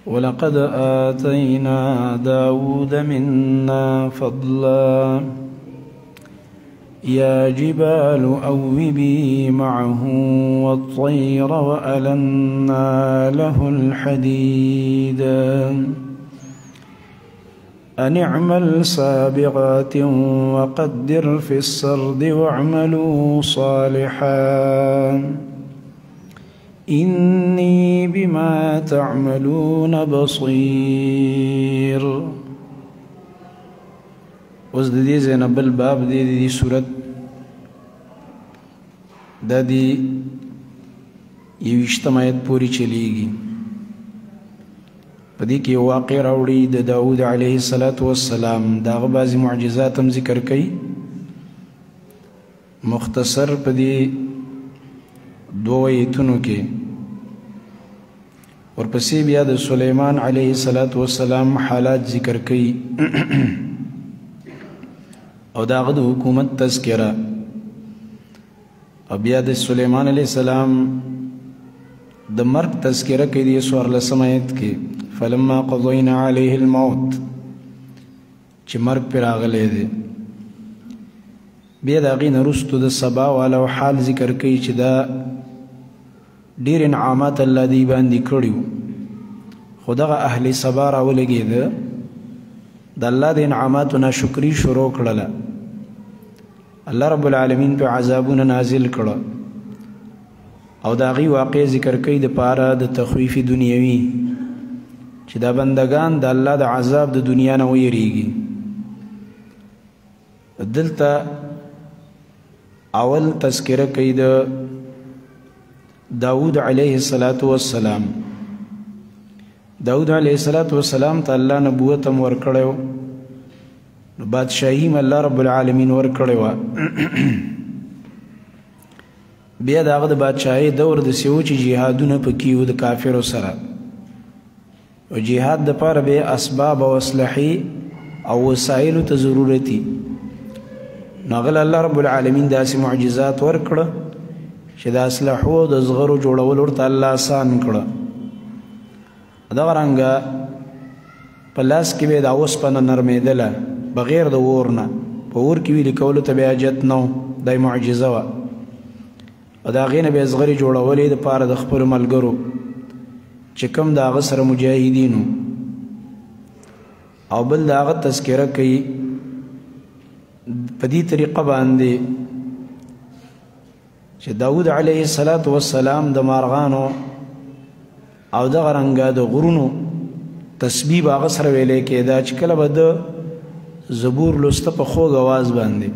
ولقد آتينا داود منا فضلا يا جبال أوبي معه والطير وألنا له الحديد أن اعمل سابغات وقدر في السرد واعملوا صالحا إني بما تعملون بصير. اوس د دې ځای نه بل باب دی، د دې سورت دا دی 21 آیت پورې چلیږي. په دې کې یو واقع راوړي د داود علیه الصلاة والسلام، د هغه بعضې معجزات هم ذکر کوي. مختصر په دې دوو آیتونو کې. ورپسې بیا د سلیمان علیه الصلاة والسلام حالات ذکر کوي او د هغه د حکومت تذکره، او بیا د سلیمان علیه السلام د مرګ تذکره کوي د 14 آیت کې، فلما قضینا علیه الموت، چې مرګ پرې راغلی دی. بیا د هغې نه وروسته د سبا والو حال ذکر کوي چې دا ډېر انعامات الله دی باندې کړي وو، خو دغه اهل سبا راولګېده، د الله د انعاماتو ناشکري شروع کړله. الله رب العالمین په عذابونه نازل کړه او د هغې واقع ذکر کوي د پاره د تخویف دنیوي، چې دا بندگان د الله د عذاب د دنیا نه ویریږي. دلته اول تذکره کوي د داود علیه الصلاة والسلام. داود علیه الصلاة والسلام ته الله نبوت هم ورکړی و، نو بادشاهي هم الله رب العالمین ورکړی وه. بیا د هغه د بادشاهۍ دور داسې و چې جهادونه پکې وو د کافرو سره، او جهاد دپاره به اسباب او اسلحې او وسایلو ته ضرورت دي. نو هغه له الله رب العالمین داسې معجزات ورکړه چې د اسلحو او د زغرو جوړول ورته الله آسان کړه. دغه رنګه په لاس کې به دا اوسپنه نرمېدله بغیر د اور نه، په اور کې ویلي کولو ته به حاجت نه و، دا یې معجزه وه. او د هغې نه به یې زغرې جوړولې دپاره د خپلو ملګرو چې کوم د هغه سره مجاهدین وو. او بل د هغه تذکره کوي په دې طریقه باندې چې داود علیه الصلاة والسلام د مارغانو او دغه رنګه د غرونو تسبیح به هغه سره ویلی کېده چې کله به د زبور لوسته په خوږ اواز باندې،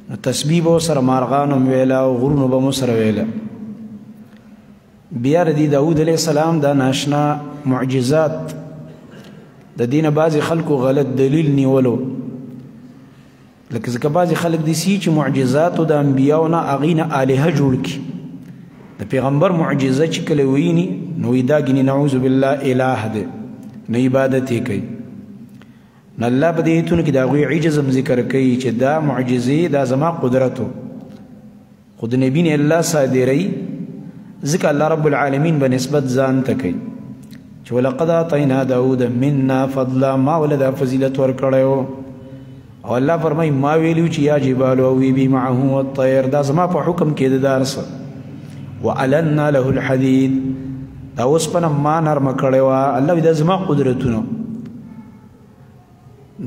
نو تسبیح به سره مارغانو هم ویله او غرونو به مو سره ویله. بیا د دې داود علیه السلام دا ناشنا معجزات د دې نه بعضې خلکو غلط دلیل نیولو، لکه ځکه بعضې خلک داسې چې معجزاتو د انبیاو نه هغې نه الهه جوړ کړي. د پیغمبر معجزه چې کله ویني نو وایي دا ګینې نعوذ بالله اله دی، نو عبادت یې کوي. نو الله په دې ایتونو کې د هغوی عجز هم ذکر کوي چې دا معجزې دا زما قدرت و، خو د نبي نه الله صادروي، ځکه الله رب العالمین به نسبت ځان ته کوي چې ولقد آتینا داود منا فضلا، ما ولې دا فضیلت ورکړی و. او الله فرمایي ما ویلي چې یا جبال اوبي معه والطیر، دا زما په حکم کې د دار څه. وألنا له الحديد، دا اوسپنه ما نرمه کړې وه. الله دا زما قدرتونه.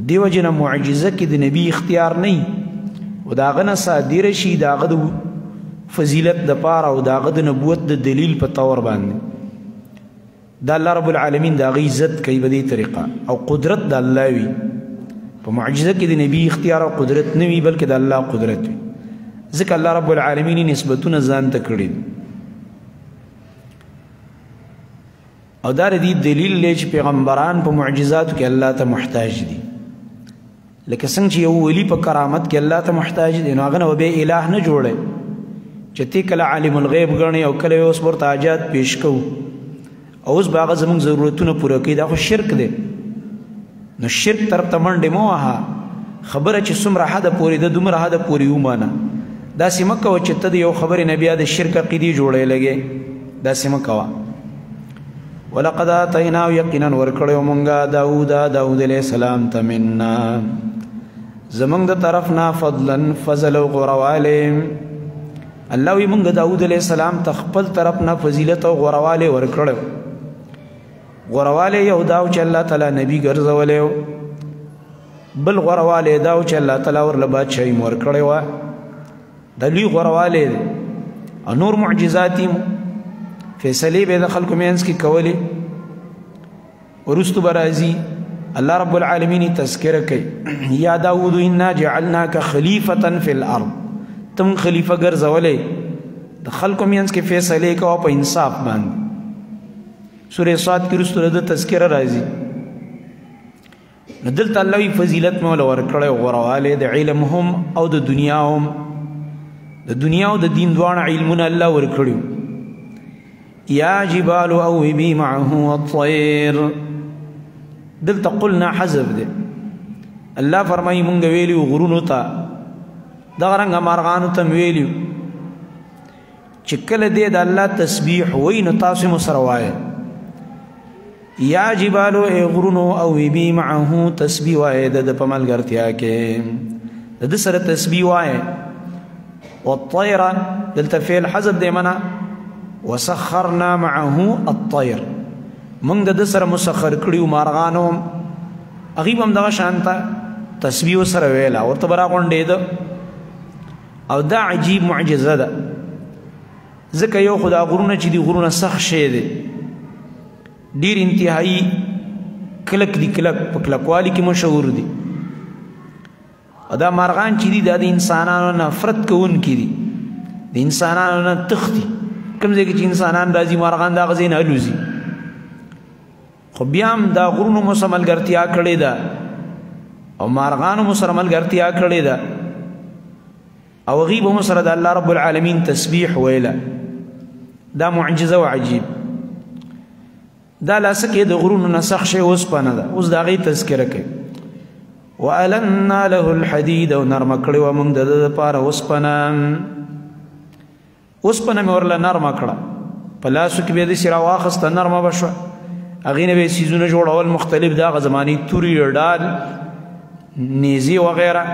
دې وجې نه معجزه کې د نبي اختیار نه وي، او د هغه نه صادره شي د هغه د فضیلت دپاره او د هغه د نبوت د دلیل په طور باندې. دا الله رب العالمین د هغه عزت کوي په دې طریقه، او قدرت د الله وي. په معجزه کې د نبي اختیار او قدرت نه وي، بلکې د الله قدرت وي، ځکه الله رب العالمین نسبتونه ځان ته کړي دي. او دا د دې دلیل دی چې پیغمبران په معجزاتو کې الله ته محتاج دي. لکه څنګه چې یو ولی په کرامت کې الله ته محتاج دی، نو هغه نه به اله نه جوړی چې تی کله عالم الغیب ګڼي او کله اوس ورته حاجات پیش کوو او اوس به هغه زموږ ضرورتونه پوره کوي، دا خو شرک دی. نو شرک طرف ته منډې مه وهه، خبره چې څومره حده پورې ده دومره حده پورې ومنه. داسې مه کوه چې ته د یو خبرې نه بیا د شرک عقیدې جوړې لګې، داسې مه کوه. ولقد آتینا یقینا ورکړیو مونږه داود علیه السلام ته منا زمونږ د طرف نه فضلا فضل او غوروالی. الله وی مونږ داود علیه السلام ته خپل طرف نه فضیلت او غوروالی ورکړو. غوروالی یو داو چې الله تعالی نبی ګرځولی، بل غوروالی داو چې الله تعالی ورله بادشاهي هم ورکړې وه، د لوی غوروالی دی. او نور معجزات یې فیصلې به د خلکو منځ کې کولې. وروستو به راځي الله رب العالمین تذکره کوي، یا داود انا جعلناک خلیفة فی الارض، تم خلیفه ګرځولی د خلکو منځ کې فیصلې کوه په انصاف باندې. سورې صاد کې وروستو د تذکره راځي. نو دلته الله وی فضیلت مې له ورکړی او غوروالی د علم هم او د دنیا هم، د دنیا او د دین دواړه علمونه الله ورکړي. یا جبال اوبی معه والطیر، دلته قلنا حذف دی. الله فرمایي مونږ ویلیو غرونو ته، دغه رنګه مارغانو ته ویلیو چې کله دې د الله تسبیح وایي نو تاسو مو سره وایئ. یا جبالو ای غرونو اوبی معه، تسبیح وایئ د ده په ملګرتیا کې، د ده سره تسبیح وایئ. والطیر، دلته فعل حذف دی منه، وسخرنا معه الطیر، مونږ د ده سره مسخر کړي مارغانو هم، هغوی به هم دغه شان ته تسبیح سره ویله، ورته به راغونډېده. او دا عجیب معجزه ده، ځکه یو خو دا غرونه چې دي غرونه سخت شی دی، ډېر انتهایی کلک دي، کلک په کلکوالي کې مشهور دي. او دا مارغان چې دي دا د انسانانو نفرت کوونکي دي، د انسانانو نه تښتي. کوم ځای کې چې انسانان راځي مارغان د هغه ځای نه الوځي. خو بیا هم دا غرونو مو سره ملګرتیا کړې ده او مارغانو مو سره ملګرتیا کړې ده، او هغوی به مو سره د الله رب العالمین تسبیح ویله. دا معجزه و عجیب. دا لا څه کې د غرونو نه سخت شی اوسپنه ده، اوس د هغې تذکره کوي. وألنا له الحدید، او نرمه کړې وه موږ د ده دپاره اوسپنه، اوسپنه مې ورله نرمه کړه، په لاسو کې به یې داسې راواخسته نرمه به شوه. هغې نه به یې څیزونه جوړول مختلف، د هغه زمانې توري، ډال، نیزې وغیره،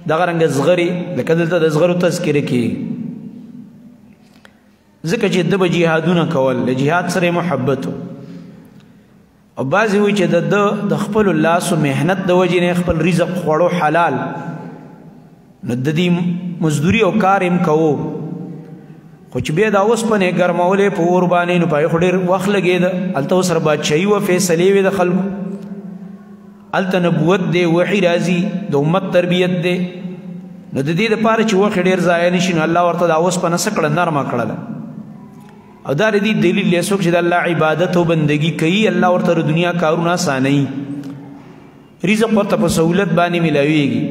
دغه رنګه زغرې، لکه دلته د زغرو تذکره کېږي، ځکه چې ده به جهادونه کول، له جهاد سره یې محبت و. او بعضې وایي چې د ده د خپلو لاسو محنت د وجې نه خپل رزق خوړو حلال، نو د دې مزدوري او کار یې هم کوو، خو چې بیا دا اوسپنه یې ګرمولې په اور باندې، نو په هغې خو ډېر وخت لګېده. هلته ورسره بادشاهي وه، فیصلې وې د خلکو، هلته نبوت دی، وحي راځي، د امت تربیت دی. نو د دې دپاره چې وخت ډېر ضایع نه شي، نو الله ورته دا اوسپنه څه کړه، نرمه کړله. او دا د دې دلیل دی څوک چې د الله عبادت او بندګي کوي، الله ورته د دنیا کارونه اسانوي، رزق ورته په سهولت باندې میلاویږي،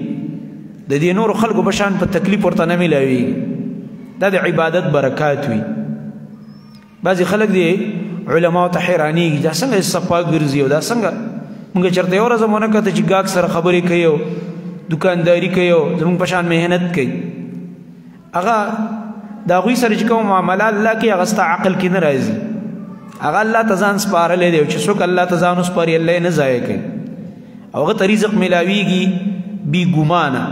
د دې نورو خلکو په شان په تکلیف ورته نه میلاویږي. دا د عبادت برکات وي. بعضې خلک دی علماو ته حیرانېږي، دا څنګه صفا ګرځي او دا څنګه موږ چېرته یوه ورځ هم ونه کته چې ګاک سره خبرې کوي او دکانداري کوي او زموږ په شان محنت کوي. هغه د هغوی سره چې کومه معامله الله کوي هغه ستا عقل کې نه راځي، هغه الله ته ځان سپارلی دی، او چې څوک الله ته ځان وسپاري الله یې نه ضایع کوي، او هغه ته رزق میلاویږي بې ګمانه،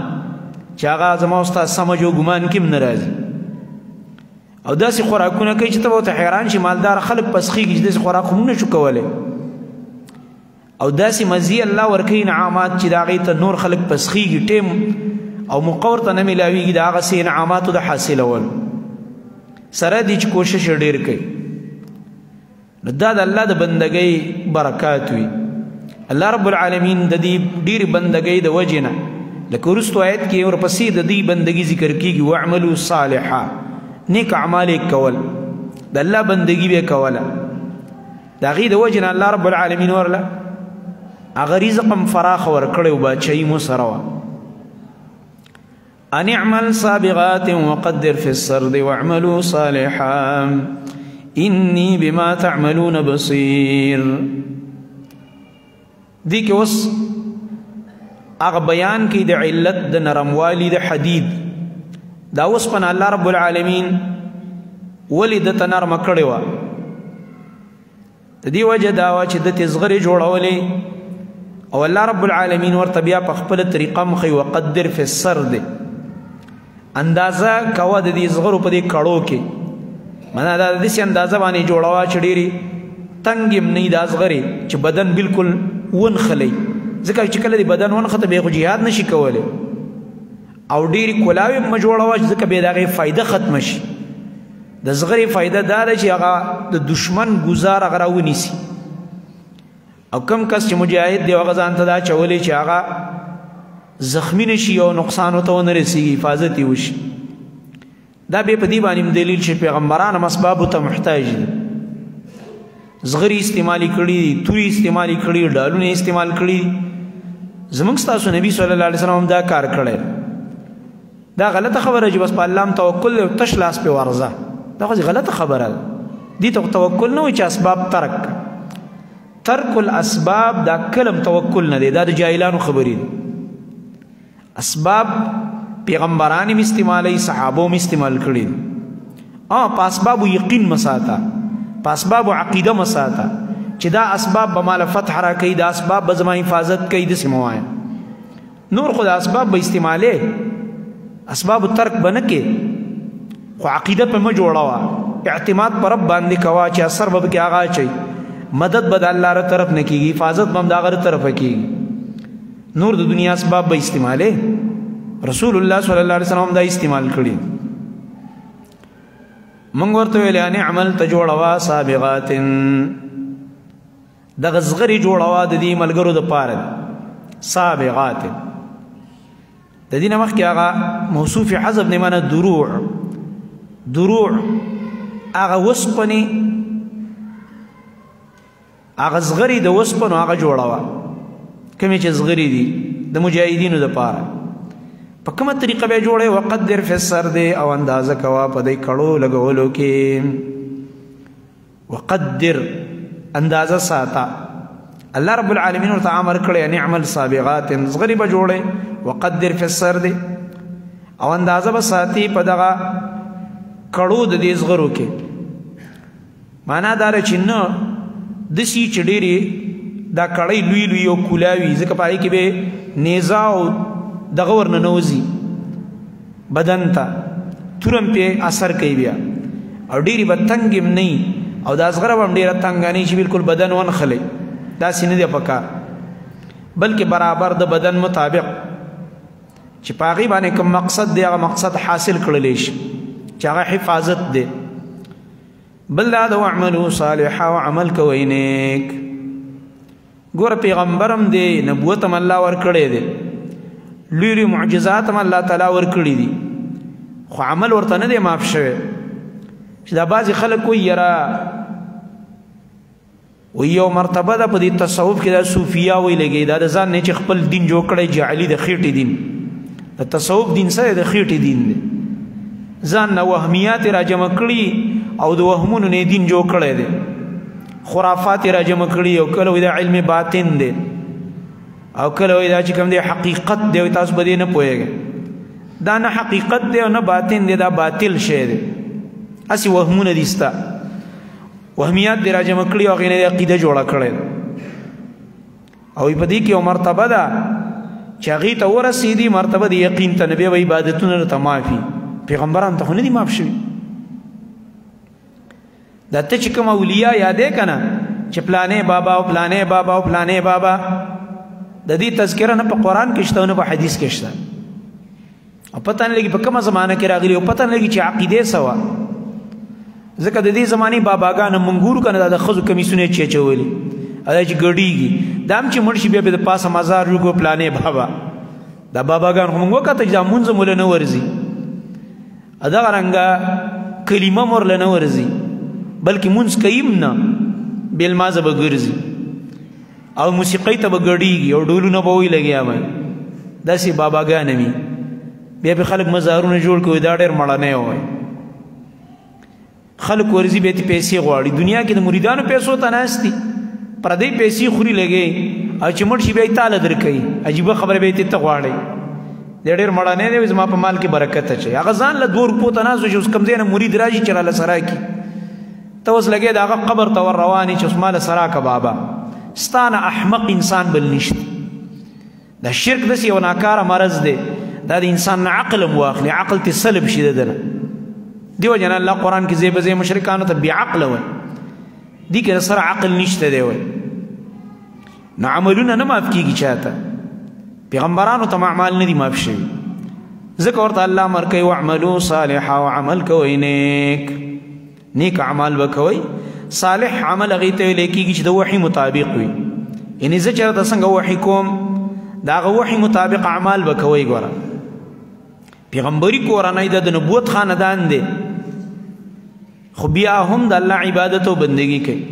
چې هغه زما او ستا سمجھ او ګمان کې هم نه راځي. او داسې خوراکونه کوي چې ته به ورته حیران شې، مالدار خلک پسخېږي چې داسې خوراک خو موږ نه شو کولی. او داسې مزي الله ورکوي انعامات چې د هغې ته نور خلک پسخېږي، ټیم او موقع ورته نه میلاویږي د هغسې انعاماتو د حاصلولو سره دي چې کوشش یې ډېر کوي. نو دا د الله د بندګۍ برکات وي. الله رب العالمین د دې ډېرې بندګۍ د وجې نه، لکه وروستو آیت کې ورپسې د دې بندګي ذکر کېږي، واعملوا صالحا، نیک اعمال یې کول، د الله بندګي به یې کوله، د هغې د وجې نه الله رب العالمین ورله هغه رزق هم فراخه ورکړی او بادشاهي مو سره وه. أن اعمل سابغات وقدر في السرد واعملوا صالحا إني بما تعملون بصير. دې کې اوس هغه بیان کې د علت د نرموالي د حدید، دا وسپنه الله رب العالمین ولې د ته نرمه کړې وه؟ د دې وجه دا وه چې د ته زغرې جوړولې او الله رب العالمین ورته بیا په خپله طریقه مخې وقدر فی السرد، اندازه کوه د دې زغرو په دې کړو کې، معنا دا داسې اندازه باندې جوړوه چې ډېرې تنګې هم نه وي دا زغرې، چې بدن بالکل ونښلی، ځکه چې کله دې بدن ونښته بیا خو جهاد نشي کولی، او ډېرې کلاوې هم مه جوړوه ځکه بیا د هغې فایده ختمه شي. د زغرې فایده دا ده چې هغه د دشمن ګزار هغه راونیسي، او کم کس چې مجاهد دی هغه ځان ته دا چولې چې هغه زخمی نشي او نقصان ورته ونه رسېږي، حفاظت یې وشي. دا بیا په دې باندې هم دلیل چې پیغمبران هم اسبابو ته محتاج دي، زغرې استعمالې کړي دي، تورې استعمالې کړي، ډالونه استعمال کړي دي. زموږ ستاسو نبي صلی الله علیه وسلم هم دا کار کړی. دا غلطه خبره چې بس په الله هم توکل دی او تش لاس پې ورځه، دا خو غلطه خبره ده. دې ته توکل نه وایي چې اسباب ترک، ترک الاسباب دا کلم توکل نه دی، دا د جاهلانو خبرې دي. اسباب پیغمبران هم استعمالوي، صحابو هم استعمال کړي دي. په اسبابو یقین مه ساته، په اسبابو عقیده مه ساته چې دا اسباب به ماله فتح راکوي، دا اسباب به زما حفاظت کوي، داسې مه وایه. نور خو دا اسباب به استعمالې، اسباب ترک به نه کې، خو عقیده په مه جوړوه، اعتماد پر رب باندې کوه چې اثر به پکې هغه اچوي، مدد به د الله له طرف نه کېږي، حفاظت به هم د هغه له طرفه کېږي. نور د دنیا اسباب به استعمالې، رسول الله صلی الله علیه وسلم دا استعمال کړي. مونږ ورته ویل ان عمل ته جوړوه سابغات، دغه زغرې جوړوه د دې ملګرو دپاره سابغات. د دې نه مخکې هغه موصوف حذف نه معنی دروع، دروع هغه وسپنې، هغه زغرې د وسپنو هغه جوړوه کومې چې زغرې دي د مجاهدینو دپاره. په کومه طریقه به جوړې؟ وقدر فی السرد، او اندازه کوه په دې کړو لګولو کې. وقدر اندازه ساته، الله رب العالمین ورته امر کړی ان اعمل سابغات، زغرې به جوړې، وقدر فی السرد، او اندازه به ساتي په دغه کړو د دې زغرو کې. معنا دا ده چې نه داسې چې ډېرې دا کړۍ لوی لوی او کولاوي، ځکه په هغې کې به نیزه او دغه ورنه نه وځي بدن ته، توره هم پرې اثر کوي بیا، او ډېرې به تنګې هم نه وي، او دا زغره به هم ډېره تنګه نه وي چې بالکل بدن ونښلي، داسې نه دی پکار، بلکې برابر د بدن مطابق چې په هغې باندې کوم مقصد دی هغه مقصد حاصل کړلی شي چې هغه حفاظت دی. بل دا د واعملوا صالحا، او عمل کوئ نیک. ګوره پیغمبر هم دی، نبوت هم الله ورکړی دی، لوی لوی معجزات هم الله تعالی ورکړي دي، خو عمل ورته نه دی معاف شوی. چې دا بعضې خلک وایي یاره وایي یو مرتبه ده په دې تصوف کې، دا صوفیا وایي لګي، دا د ځان نه چې خپل دین جوړ کړی، جعلي د خېټې دین، د تصوف دین سره د خېټې دین دی، ځان نه وهمیات یې راجمع کړي او د وهمونو نه دین جوړ کړی دی، خرافات یې راجمع کړي، او کله وایي دا علم باطن دی، او کله وایي دا چې کوم دی حقیقت دی، وایي تاسو به دې نه پوهېږئ. دا نه حقیقت دی او نه باطن دی، دا باطل شی دی، هسې وهمونه دي ستا، وهمیات دې راجمع کړي او هغې نه دې عقیده جوړه کړې. او په دې کې یو مرتبه ده چې هغې ته ورسېدي، مرتبه د یقین ته، نو بیا به عبادتونه درته معافي. پیغمبران ته خو نه دي معاف شوي. دا ته چې کوم اولیا یادې که نه چې پلانې بابا او پلانې بابا او پلانې بابا، د دې تذکره نه په قرآن کې شته او نه په حدیث کې شته، او پته نه لګي په کومه زمانه کې راغلي، او پته نه لګي چې عقیدې څه وه. ځکه د دې زمانې باباګانو مونږ ګورو که نه، دا د ښځو کمیسونه یې چې اچولي، او دا چې ګډېږي، دا هم چې مړ شي بیا به د پاسه مزار جوړ کړو پلانې بابا. دا باباګان خو مونږ وکتل چې دا مونځ مو له نه ورځي، دغه رنګه کلمه مور له نه ورځي، بلکې مونځ کوي هم نه، بې لمانځه به ګرځي او موسیقۍ ته به ګډېږي او ډولونه به وایي لګیا وي. داسې باباګان وي، بیا به خلک مزارونه جوړ کړي، دا ډېر مړنی وایي. خلک ورځي بیا ترې پیسې غواړي، دنیا کې د مریدانو پیسو ته ناست دي، پردۍ پیسې خوري لګي، او چې مړ شي بیا یې تاله درکوي. عجیبه خبره بیا یې ته غواړي. د ډېر مړانه دی، زما په مال کې برکت اچي. هغه ځان له 2 روپو ته ناست چې اوس کوم ځای نه مرید راشي چې راله سرا کړي، ته اوس لګې د هغه قبر ته ور روان یې چې اوس ماله سرا که بابا. ستانه احمق انسان بل نشته. دا شرک داسې یو ناکاره مرض دی، دا د انسان نه عقل هم واخلي، عقل ته سلب شي د ده نه. دیو جن الله قرآن کې ځای په ځای مشرکانو ته بې عقله وایي، دې کې سره عقل نشته دی وایي. نو عملونه نه معاف کېږي چاته، پیغمبرانو ته اعمال نه دي معاف شوي، ځکه ورته الله امر کوي واعملوا صالحا، وعمل کوئ نیک، نیک اعمال به کوئ. صالح عمل هغې ته ویلی کېږي چې د وحي مطابق وي، یعنې زه چېرته څنګه وحي کوم د هغه وحي مطابق اعمال به کوئ. ګوره پیغمبري کورنۍ ده، د نبوت خاندان دی، خو بیا هم د الله عبادت او بندگی کوي.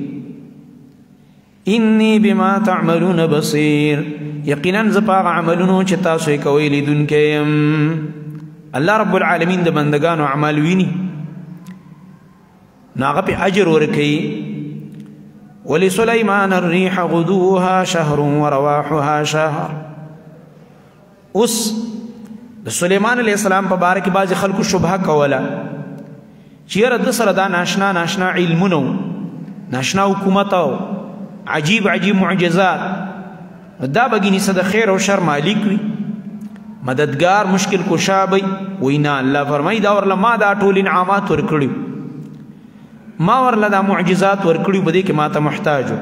انی بما تعملون بصیر، یقینا زه په هغه عملونو چې تاسو یې کوئ لیدونکی یم. الله رب العالمین د بندګانو اعمال ویني، نو هغه پې اجر ورکوي. ولسلیمان الریح غدوها شهر ورواحها شهر. اوس د سلیمان علیه السلام په باره کې بعضې خلکو شبهه کوله چې یاره ده سره دا ناشنا ناشنا علمونه وو، ناشنا حکومت او عجیب عجیب معجزات، دا به ګینې څه د خیر او شر مالک وي، مددګار مشکل کشا به وي. وایي نه، الله فرمایي دا ورله ما دا ټول انعامات ورکړي، ما ورله دا معجزات ورکړي، په دې کې ما ته محتاج و.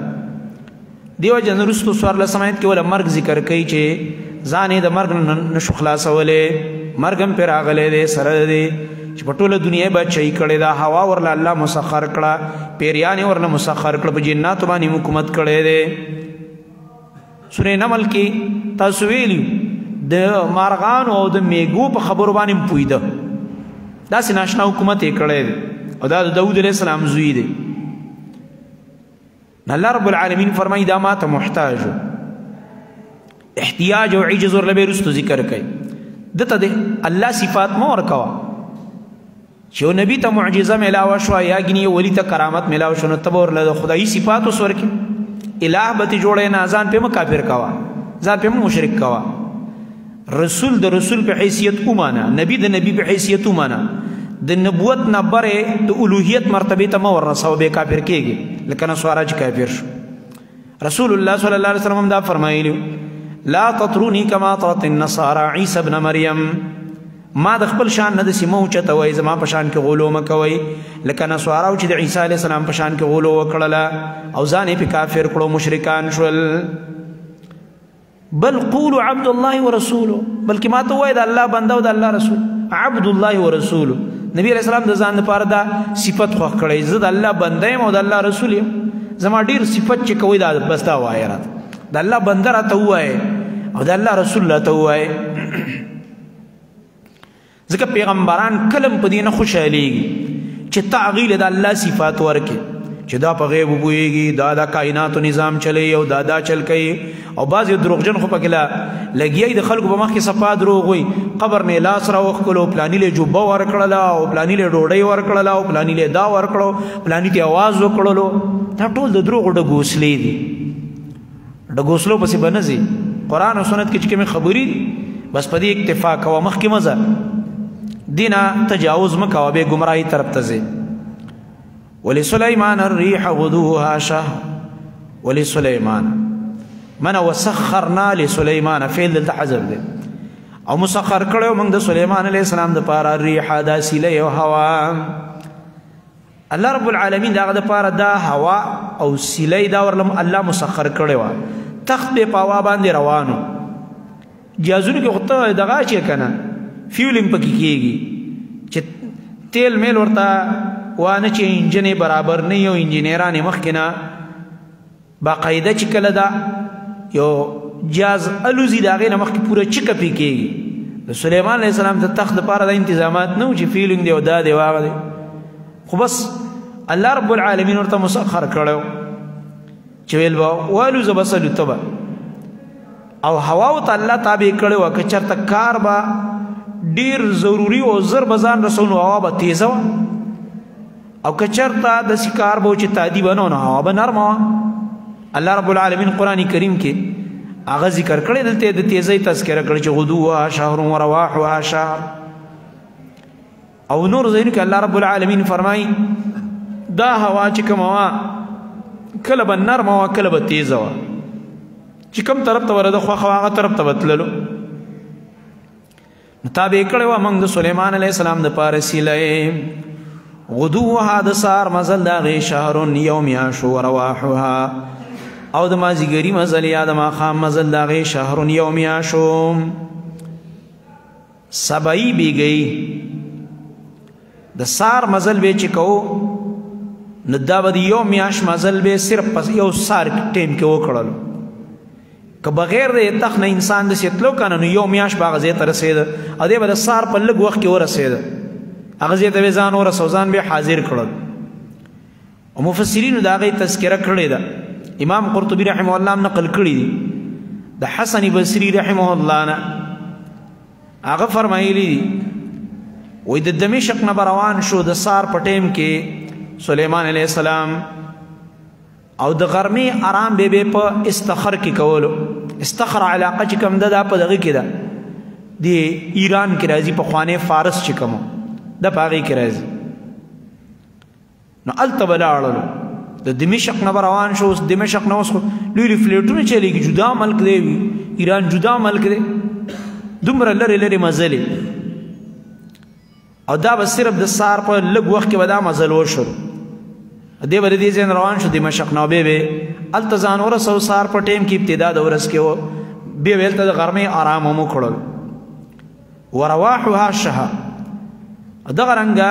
دیو جن وروستو 14 آیت کې وله مرګ ذکر کوي چې ځان یې د مرګ نه نشو خلاصولی، مرګ هم پرې راغلی دی، سره دی چې په ټوله دنیا یې بادشاهي کړې ده، هوا ورله الله مسخر کړه، پیریان یې ورله مسخر کړه، په جناتو باندې حکومت کړی دی. سورې نمل کې تاسو ویلي د مارغانو او د میږو په خبرو باندې هم پوهېده، داسې ناشنا حکومت یې کړی دی، او دا د داود علیه السلام زوی دی. الله رب العالمین فرمایي دا ما ته محتاج و، احتیاج او عجز ورله به وروستو ذکر کوي. ده ته د الله صفات مه ورکوه چې یو نبي ته معجزه میلاوه شوه یا ګینې یو ولي ته کرامت میلاوه شو، نو ته به ورله د خدایي صفات اوس ورکړې، الہ به ترې جوړوې نه، ځان پرې مه کافر کوه، ځان پرې مه مشرک کوه. رسول د رسول په حیثیت ومانه، نبی د نبی په حیثیت ومانه، د نبوت نه بره د الوهیت مرتبې ته مه ورسوه، بیا کافر کېږي لکه نصارا چې کافر شو. رسول الله صلی الله علیه وسلم هم دا فرمایلي لا تطروني كما اطرت النصارى عيسى ابن مريم، ما د خپل شان نه داسې مه اوچتوئ، زما په شان کې غلو مه کوئ لکه نصاراو چې د عیسی علیه السلام په شان کې غلو وکړله او ځان یې پې کافر کړو، مشرکان شول. بل قولوا عبد الله ورسوله، بلکې ما ته ووایه د الله بنده او د الله رسول، عبد الله ورسوله. نبی علیه السلام د ځان لپاره دا صفت خوښ کړی، زه د الله بنده یم او د الله رسول یم، زما ډېر صفت چې کوئ دا بس دا وایه راته، د الله بنده راته ووایه او د الله رسول راته ووایه. ځکه پیغمبران کلم په دې نه خوشحالېږي چې ته هغوی له د الله صفات ورکړې چې دا په غیب پوهېږي، دا د کائناتو نظام چلی او دا دا چل کوي، او بعضې دروغجن خو پکې لا لګیا د خلکو په مخ کې صفا دروغ وایي، قبر نه یې لاس راوښکلو، پلاني له جوبه ورکړله او پلاني له ډوډۍ ورکړله او پلاني له دا ورکړو، پلاني ته اواز وکړلو. دا ټول د دروغو ډګوسلې دي، ډګوسلو پسې به نه ځي. قرآن او سنت کې چې کومې خبرې دي بس په دې اکتفا کوه، مخکې مه ځه، دینه تجاوز مه کوه، بیا ګمراهي طرف ته ځې. ولسليمان الريح غدوها شهر، ولسليمان من وسخرنا لسليمان، فعل دلته حذف دی، او مسخر کړو موږ د سليمان عليه السلام د پاره الريح دا سیلۍ او هوا. الله رب العالمین دغه د پاره دا هوا او سیلۍ دا ورلم الله مسخر کړی و، تخت به په هوا باندې روانو، جهازونو کې خو ته دغه چې کنه فیولینګ پکې کېږي چې تیل میل ورته وانه چې انجن یې برابر نه یو، انجنیران یې مخکې نه باقاعده چې کله دا یو جاز الوزي د هغې نه مخکې پوره چکه پرې کېږي. د سلیمان علیه السلام د تخت دپاره دا انتظامات نه و چې فیلینګ دی او دا دی او هغه دی، خو بس الله رب العالمین ورته مسخر کړی چې ویل به والوزه بس الوته به، او هوا ورته الله تابع کړی وه، که چېرته کار به ډېر ضروري او زر به ځان رسوو نو هوا به تیزه وه، او که چېرته داسې کار به و چې تادي به نه و نو هوا به نرمه وه. الله رب العالمین قرآن کریم کې هغه ذکر کړی. دلته د تیزی تذکره کړی چې غدوها شهر و رواحها شهر. او نور ځایونو کې الله رب العالمین فرمایي دا هوا چې کومه وه کله به نرمه وه کله به تیزه وه، چې کوم طرف ته ورده خوښه وه هغه طرف ته به تللو. نو تابع کړی وه موږ د سلیمان علیه السلام دپاره سیلۍ. غدوها د سهار مزل د هغې شهر یو میاشت و رواحها، او د مازیګري مزل یا د ماښام مزل د هغې شهر یو میاشت. سبعي بیګۍ د سار مزل به چې کوو نو دا به د یو میاشت مزل به صرف پس یو سار ټیم کې وکړلو. که بغیر د تخت نه انسان داسې تلو که نه نو یو میاشت به هغه ځای ته رسېده او دی به د سار په لږ وخت کې ورسېده، هغه ځای ته به ځان ورسو، ځان به حاضر کړل. او مفسرینو د هغې تذکره کړې ده. امام قرطبي رحمه الله هم نقل کړي دي د حسن بصري رحمه الله نه، هغه فرمایلي دي وایي د دمشق نه به روان شو د سار په ټیم کې سلیمان علیه السلام، او د غرمې آرام به به په استخر کې کولو. استخر علاقه چې کوم ده دا په دغه کې ده، د ایران کې راځي، پخوانی فارس چې کوم ده په هغې کې راځي. نو هلته به لاړلو، د دمشق نه به روان شو. اوس دمشق نه اوس خو لوی لوی فلیټونه چلېږي، جدا ملک دی ایران، جدا ملک دی، دومره لرې لرې مزلې. او دا به صرف د سار په لږ وخت کې به دا مزل وشو. دی به د دې ځای نه روان شو دمشق نه، بیا به هلته ځان ورسو سار په ټیم کې، ابتدا د ورځ کې و، بیا به هلته د غرمې آرام هم وکړل. ورواحها شهر، دغه رنګه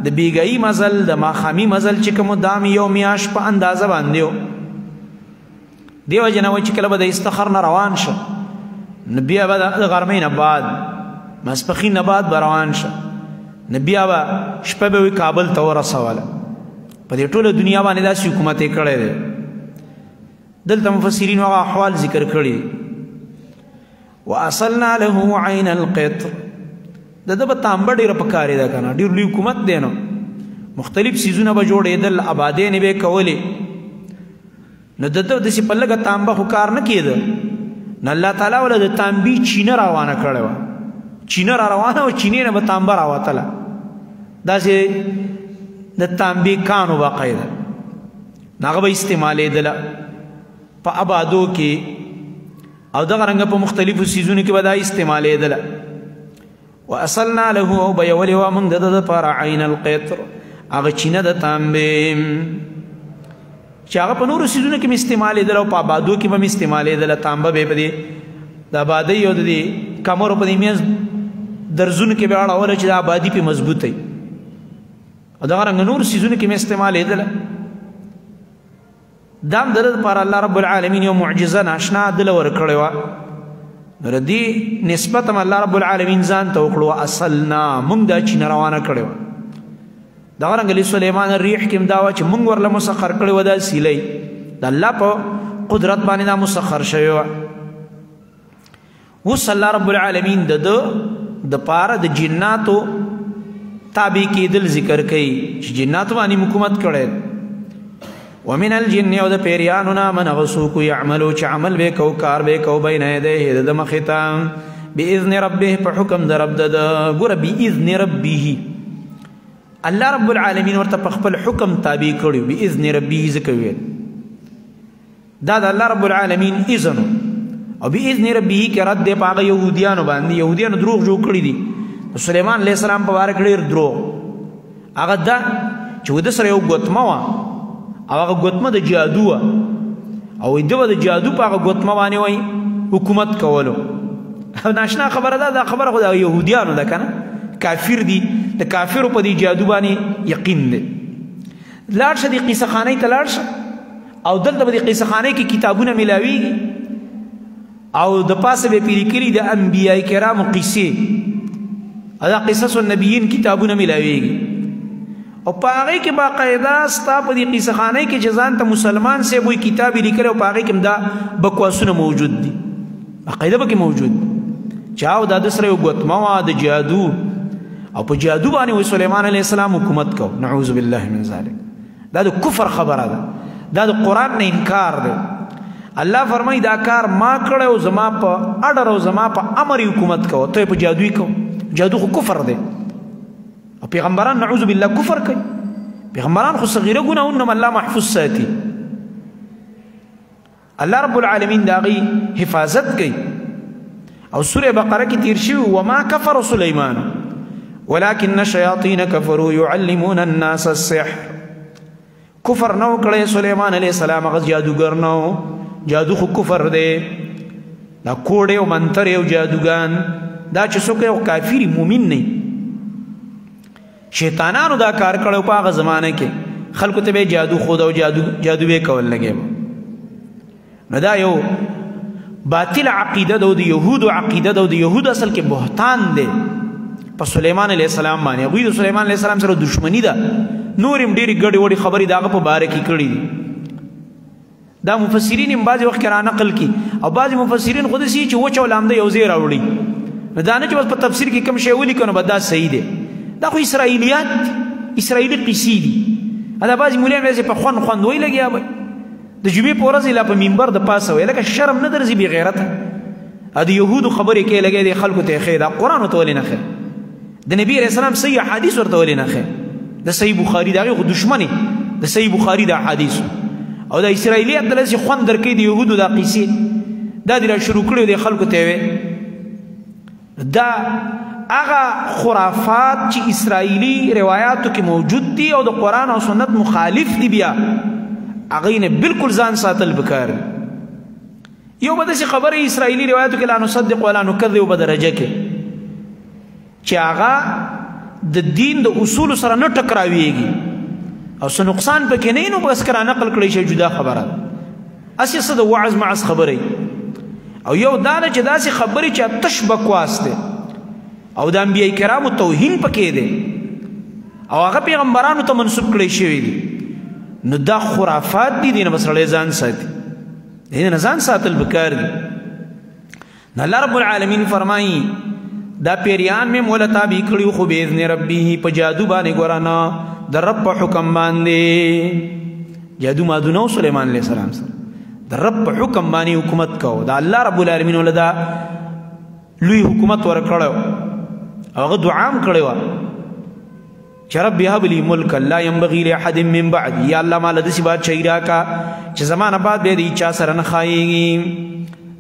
د بیګایي مزل د ماښامي مزل چې کوم دا مې یو میاشت په اندازه باندې و. دې وجې نه وایي چې کله به د استخر نه روان شه نو بیا به د غرمې نه بعد ماسپښین نه بعد به روان شه، نو بیا به شپه به وي کابل ته ورسوله. په دې ټوله دنیا باندې داسې حکومت یې کړی دی. دلته مفسرینو هغه احوال ذکر کړي. واصلنا له عین القطر، د ده به تانبه ډېره پکارې ده که نه، ډېر لوی حکومت دی، نو مختلف څیزونه به جوړېدل، ابادۍ به یې کولې. نو د ده داسې په لږه تانبه خو کار نه کېده، نو الله تعالی وله د تانبې چینه روانه کړې وه، چینه را روانه وه، چینې نه به تانبه راوتله، داسې د تانبې کانو باقاعده نو هغه به استعمالېدله په ابادو کې، او دغه رنګه په مختلفو څیزونو کې به دا استعمالېدله. واصلنا له، او بیولې وه موږ د ده دپاره عین القطر، هغه چینه د تانبې چې هغه په نورو څیزونو کې هم استعمالېدله او په ابادو کې به هم استعمالېدله. تانبه به یې په دې د ابادۍ او د دې کمرو په دې منځ درزونو کې به اړوله چې د ابادي پرې مضبوطه وي، او دغه رنګه نورو څیزونو کې هم استعمالېدله. دا هم د ده دپاره الله رب العالمین یو معجزه ناشنا دله ورکړې وه. نو د دې نسبت هم الله رب العالمین ځان ته وکړو، اصلنا موږ دا چینه روانه کړې وه. دغه رنګه لسلیمان الریح کې هم دا وه چې موږ ورله مسخر کړې وه دا سیلۍ، د الله په قدرت باندې دا مسخر شوې وه. اوس الله رب العالمین د ده دپاره د جناتو تابع کېدل ذکر کوي چې جناتو باندې حکومت کړی. ومن الجن، او د پیریانو نه من هغه څوک یعملو چې عمل به کو، کار به کو، بین یدیه د ده مخې ته، باذن ربه، په حکم د رب د ده. ګوره باذن ربه، الله رب العالمین ورته په خپل حکم تابع کړی، باذن ربه ځکه ویل دا د الله رب العالمین اذن. او باذن ربه کې رد دی په هغه یهودیانو باندې، یهودیانو دروغ جوړ کړي دي سلیمان علیه السلام په باره کې ډېر دروغ. هغه دا چې د سره یو ګوتمه وه او هغه ګوتمه د جادو وه، او ده به د جادو په هغه ګوتمه باندې وایي حکومت کولو. ناشنا خبره ده، دا خبره خو د یهودیانو ده که نه، کافر دي، د کافرو په دې جادو باندې یقین دی. لاړ شه دې قصه خانې ته لاړ شه، او دلته به دې قصه خانې کې کتابونه میلاویږي، او د پاسه به پرې لیکلي د انبیاء کرامو قصې، او دا قصص النبیین کتابونه میلاویږي. او په هغې کې باقاعده ستا په دې قصه خانې کې چې ځان ته مسلمان صاحب وایي کتاب یې لیکلی، او په هغې کې هم دا بکواسونه موجود دي، باقاعده پکې موجود دي. چې او دا د سره یو ګوتمه وه د جادو، او په جادو باندې وایي سلیمان علیه السلام حکومت کو. نعوذ بالله من ذلک. دا د کفر خبره ده، دا د قرآن نه انکار دی. الله فرمای دا کار ما کړو، زما په اډر او زما په امر حکومت کو، ته په جادوی کو. جادو خو کفر دی، او پیغمبران نعوذ بالله کفر کوي. پیغمبران خو صغیره ګناهونه الله محفوظ ساتي، الله رب العالمین داغي حفاظت کوي. او سوره بقره کې تیر شوی، وما کفر سليمان ولكن الشياطين كفروا يعلمون الناس السحر. کفر نو کړی سليمان عليه السلام، هغه جادوګر نو، جادو خو کفر دی، دا کوډې او منتر او جادوګان دا چې څوک یو کافر مؤمن نه، شیطانانو دا کار کړو په هغه زمانه کې، خلکو ته به جادو خود او جادو به کول لګي. نو دا یو باطل عقیده ده، د يهودو عقیده ده، د يهود اصل کې بهتان دی په سليمان عليه السلام باندې. هغوی د سليمان عليه السلام سره دښمني ده، نور هم ډېرې ګډې وډې خبرې د هغه په باره کې کړې دي. دا مفسرین هم بعضې وخت کې را نقل کړي، او بعضې مفسرین خو داسې چې وچه او لامده یو ځای راوړي. نو دا نه چې بس په تفسیر کې کوم شی ولیکو نو بس دا صحیح دی، دا خو اسرائیلیات، اسرائیلي قصې دي. دا بعضې مولیان داسې په خوند خوند وایي لګیا وایي، د جمعې په ورځ یې لا په منبر د پاسه وایي، لکه شرم نه درځي بې غیرته. د یهودو خبرې کوي لګیا دی خلکو ته یې ښیي، دا قرآن ورته ولې نه ښیي، د نبي علیه السلام صحیح احادیث ورته ولې نه ښیي، د صحیح بخاري د هغې خو دښمن د صحیح بخاري د احادیثو. او د اسرائیلیات داسې خوند درکوي د یهودو دا قصې، دا دې را شروع کړي دی خلکو ته وایي. دا هغه خرافات چې اسرائیلی روایاتو کې موجود دي او د قرآن او سنت مخالف دي، بیا هغې نه بالکل ځان ساتل پکار دي. یو به داسې خبرې اسرائیلی روایاتو کې لا نصدق ولا نکذب په درجه کې چې هغه د دین د اصول سره نه ټکراویږي او څه نقصان پکې نه، نو بس کرا نقل کړی شي جدا خبره ده، هسې څه د وعظ معظ خبرې. او یو دا ده چې داسې خبرې چې تش بکواس دی او د انبیاء کرامو توهین پکې دی او هغه پیغمبرانو ته منسوب کړی شوی دی، نو دا خرافات دي، دې نه به سړی ځان ساتي، دې نه ځان ساتل پکار دي. نو الله رب العالمین فرمایي دا پیریان مې مولا تابع کړي خو باذن ربه، په جادو باندې ګوره نه، د رب په حکم باندې. جادو مادو نه سليمان علیه السلام سره، د رب په حکم باندې حکومت کو، دا الله رب العالمین ولدا لوی حکومت ورکړو، هغه دعا هم کړې وه چې رب هب لي ملکا لا ينبغي لاحد من بعدي، یا الله مال داسې بادشاهي راکړه چې زما نه بعد بیا د هیچا سره نه ښایېږي.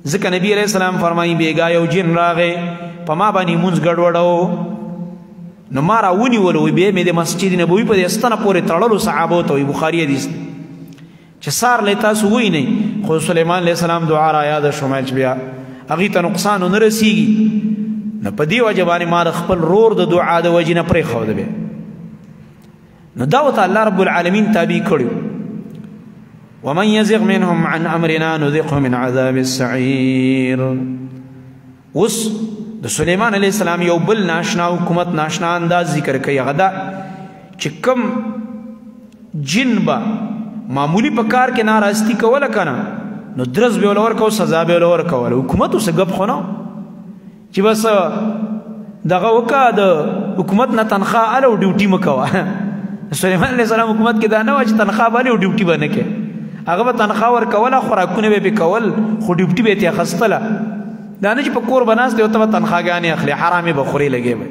ځکه نبی علیه السلام فرمایي بېګا یو جن راغی په ما باندې لمونځ ګډوډو، نو ما را ونیولو، بیا مې د مسجد نبوي په دې ستنه پورې تړلو صحابو ته، وایي بخاري حدیث دی چې سار له تاسو وینئ. خو سلیمان علیه السلام دعا را یاده شو، چې بیا هغې ته نقصان ونه رسېږي، نو په دې وجه باندې ما د خپل رور د دعا د وجې نه پرېښوده بیا. نو دا ورته الله رب العالمین تابع کړی. ومن يزغ منهم عن امرنا نذقه من عذاب السعير. اوس د سلیمان علیه السلام یو بل ناشنا حکومت ناشنا انداز ذکر کوي، هغه دا چې کوم جن به معمولی په کار کې ناراستی کوله که نه، نو درز به ول ورکو، سزا به ول ورکوله. حکومت اوس ګپ خو نه چې بس دغه وکړه، د حکومت نه تنخوا اله او ډیوټي مه کوه. سلیمان علیه السلام حکومت کې دا نه وه چې تنخوا به الې او ډیوټي به نه کوې، هغه به تنخوا ورکوله، خوراکونه به یې پرې کول، خو ډیوټي به یې ترې اخیستله. دا نه چې په کور به ناست دی او ته به تنخواګانې اخلې، حرامې به خورې لګې به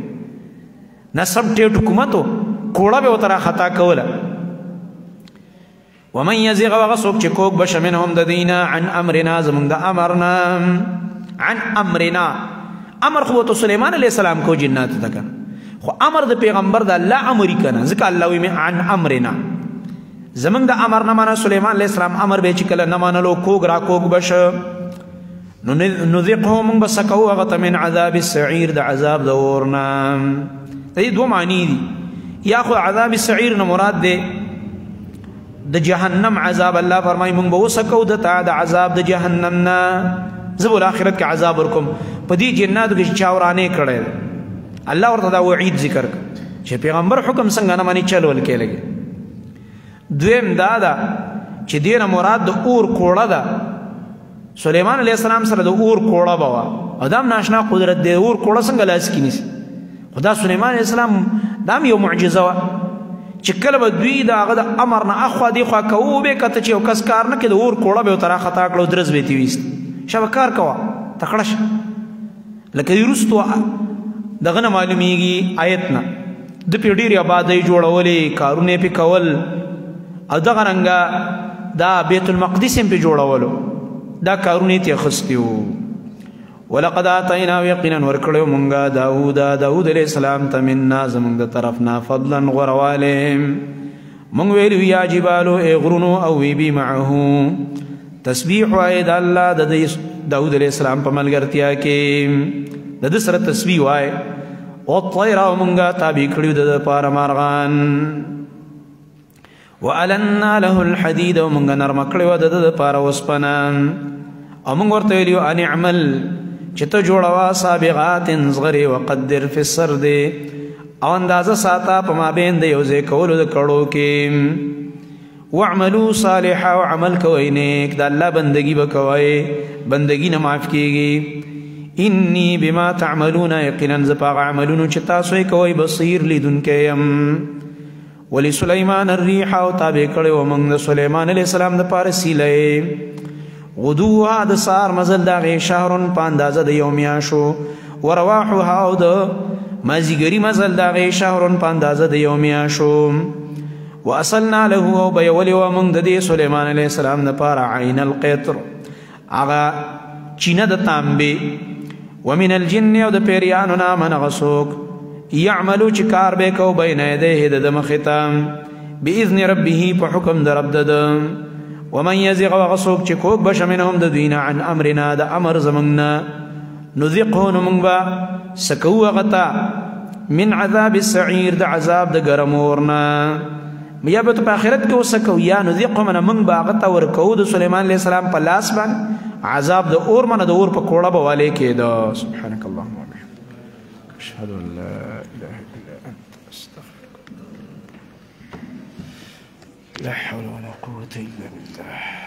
نه، سم ټیټ حکومت و، کوړه به ورته راخطا کوله. ومن يزغ هغه څوک چې کوږ به شه منهم د دوی نه عن امرنا، زموږ د امرنا، عن امرنا، امر خو ورته سلیمان علیه السلام کو جناتو ته که نه، خو امر د پیغمبر د الله امر یې که نه، ځکه الله وایي عن امرنا، زموږ د امر نه منه. سلیمان علیه السلام امر به چې کله نه منلو کوږ را کوږ به شه، نو نذقه موږ به څکوو هغه ته من عذاب السعیر، د عذاب د اور نه. د دې دوه معنی دي، یا خو عذاب السعیر نه مراد دی د جهنم عذاب. الله فرمایي موږ به وڅکوو ده ته د عذاب د جهنم نه، زه به آخرت کې عذاب ورکوم. په دې جناتو کې چې چا ورانې کړی دی، الله ورته دا وعید ذکر کړ چې پیغمبر حکم څنګه نه مني چل ول کې لګي. دویم دا ده چې دې نه مراد د اور کوړه ده. سلیمان علیه السلام سره د اور کوړه به وه، او دا هم ناشنا قدرت دی، اور کوړه څنګه لاس کې نیسي؟ خو دا سلیمان علیه السلام دا هم یو معجزه وه چې کله به دوی د هغه د امر نه اخوا دیخوا کوو، به کته چې یو کس کار نه کوي، د اور کوړه به ورته راخطا کړو، درز به یې ترې ویست، شابه کار کوه تکړه شه. لکه وروستو دغه نه معلومیږي آیت نه د پې ډېرې آبادۍ جوړولې، کارونه یې پې کول، او دغه رنګه دا بیت المقدس یې پې جوړولو، دا کارونه یې ترې اخیستي وو. ولقد آتینا یقینا ورکړو مونږه داود علیه السلام ته منا زمونږ د طرفنا فضلا غوروالی. مونږ ویلو یا جبالو ای غرونو او وی بی معه، تسبیح وایي د الله د داود علیه السلام په ملګرتیا کې، د ده سره تسبیح وایي. والطیر او مونږه تابع کړیو د ده لپاره مارغان. وألنا له الحدید او مونږه نرمه کړې وه د ده لپاره اوسپنه. او مونږ ورته ویلي ان اعمل چې ته جوړوه سابغات زغرې، وقدر فی السرد او اندازه ساته په مابین د یو ځای کولو د کړو کې. واعملوا صالحا او عمل کوئ نیک، د الله بندگی به کوئ، بندگی نه معاف کیږي. انی بما تعملون یقینا زه په هغه عملونو چې تاسو یې کوئ بصیر لیدونکی یم. ولسلیمان الریح او تابع کړی و موږ د سلیمان علیه السلام دپاره سیلۍ. غدوها د سهار مزل د هغې شهر په اندازه د یو میاشو، ورواحها او د مازیګري مزل د هغې شهر په اندازه د یو میاشو. واصلنا له او بیولې وه موږ د دې سلیمان علیه السلام دپاره عین القطر، هغه چینه د تانبې. ومن الجن او د پیریانو نه من هغه څوک یعملو چې کار به کو بین یدیه د ده مخې ته باذن ربه په حکم د رب د ده. ومن یزغ هغه څوک چې کوږ به شه منهم د دوی نه عن امرنا د امر زموږ نه، نذقه نو موږ به څه کوو هغه ته من عذاب السعیر د عذاب د ګرم اور نه. یا به په آخرت کې وسکو، یا نذقه من موږ به هغه ته ورکوو د سلیمان علیه السلام په لاس باندې عذاب د اور منه، د اور په کوړه به والې کېده. سبحانك اللهم وبحمدك أشهد أن لا إله إلا أنت أستغفرك. لا حول ولا قوة إلا بالله.